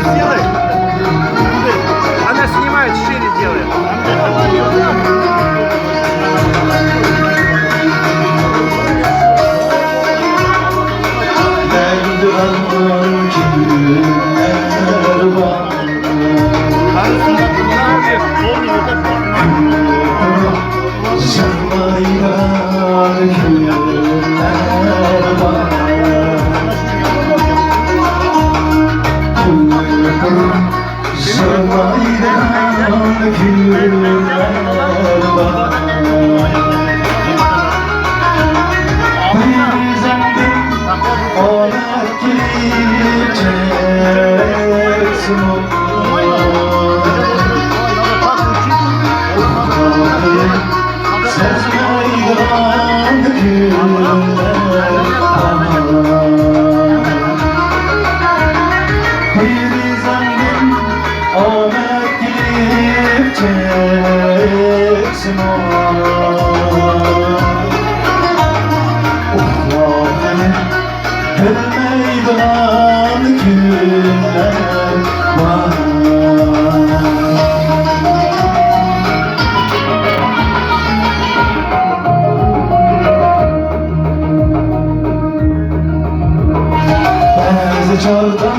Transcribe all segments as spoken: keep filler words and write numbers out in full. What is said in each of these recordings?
Сделай. Она снимает, шире делает. بىلمەيدىغان كۈنلەر بار. بەزى چاغدا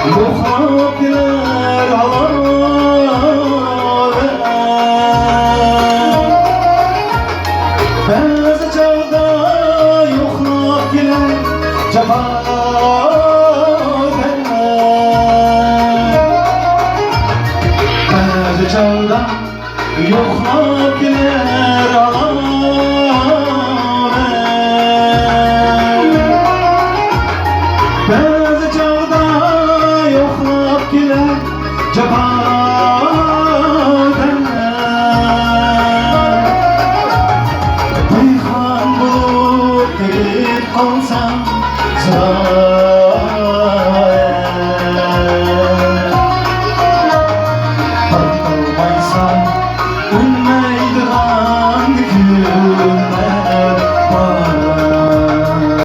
يوقلاپ كېلەر ھالاۋەت. بەزى چاغدا يوقلاپ كېلەر جاپا دەرد. بەزى چاغدا يوقلاپ كېلەر ھالاۋەت. بەزى چاغدا يوقلاپ كېلەر جاپا دەرد. پىخان بولۇپ تېگىپ قالسام،